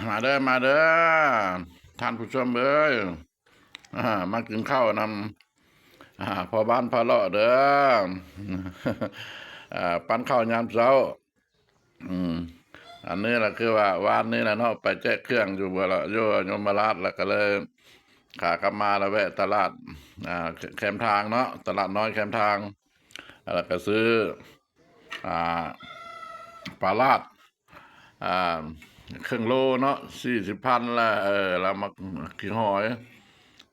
ມາເດີ ມາເດີ ທ່ານຜູ້ຊົມເອີຍ ອາ ມາກິນເຂົ້ານຳ ອາ ພໍ່ບ້ານພາເລາະເດີ ອາ ປັ້ນເຂົ້າຍາມເຊົ້າ. ອືມ ອັນນີ້ລະຄືວ່າວານນີ້ລະເນາະ ໄປແຈກເຄື່ອງຢູ່ບໍ່ລະ ຢູ່ຍົມມະລາດ ລະກະເລີຍ ຂາກັບມາລະແວະຕະຫຼາດ ອາ ແຄມທາງເນາະ ຕະຫຼາດນ້ອຍແຄມທາງ ລະກະຊື້ ອາ ປາລາດ ອາ ເຄິ່ງໂລເນາະ ສີ່ສິບພັນ ລະ ເອີ ລະໝາກຂີ້ຫອຍ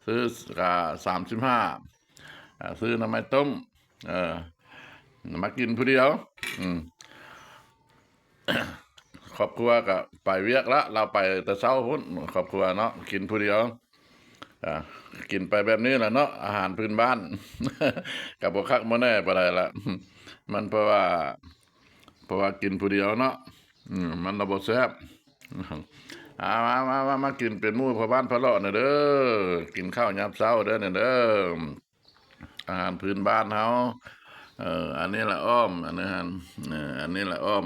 ຊື້ກະສາມສິບຫ້າ ອາ ຊື້ໜໍ່ໄມ້ຕົ້ມ ເອີ ມາກິນຜູ້ດຽວ ອືມ ຄອບຄົວກະໄປວຽກລະ ລາວໄປແຕ່ເຊົ້າພຸ້ນ ຄອບຄົວເນາະ ກິນຜູ້ດຽວ ອາ ກິນໄປແບບນີ້ລະເນາະ ອາຫານພື້ນບ້ານ ກະບໍ່ຄັກບໍ່ແນ່ປານໃດລະ ມັນເພາະວ່າ ເພາະວ່າກິນຜູ້ດຽວເນາະ ອືມ ມັນລະບໍ່ແຊບ ອາ ມາ ມາ ມາ ມາກິນເປັນໝູ່ພໍ່ບ້ານພາເລາະແດ່ເດີ ກິນເຂົ້າຍາມເຊົ້າເດີ ນີ້ເດີ ອາຫານພື້ນບ້ານເຮົາ ເອີ ອັນນີ້ລະອ້ອມ ອັນນີ້ຫັ້ນ ເອີ ອັນນີ້ລະອ້ອມ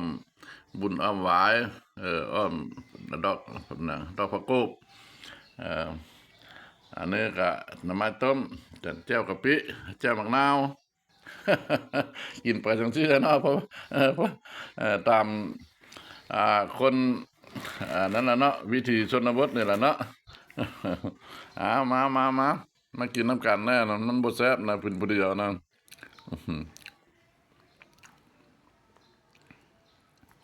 ບຸນອ້ອມຫວາຍ ເອີ ອ້ອມດອກ ດອກຜັກໂກບ ເອີ ອັນນີ້ກະໜໍ່ໄມ້ຕົ້ມ ແຈ່ວກະປິ ແຈ່ວໝາກນາວ ກິນໄປຈັ່ງຊີ້ແຫຼະເນາະ ເພາະ ເອີ ເພາະ ເອີ ຕາມ ອາ ຄົນ ອາ ນັ້ນລະເນາະ ວິຖີຊົນນະບົດນີ້ລະເນາະ ເອົາ ມາ ມາ ມາ ມາກິນນຳກັນແນ່ນະ ມັນບໍ່ແຊບນະ ກິນຜູ້ດຽວນະ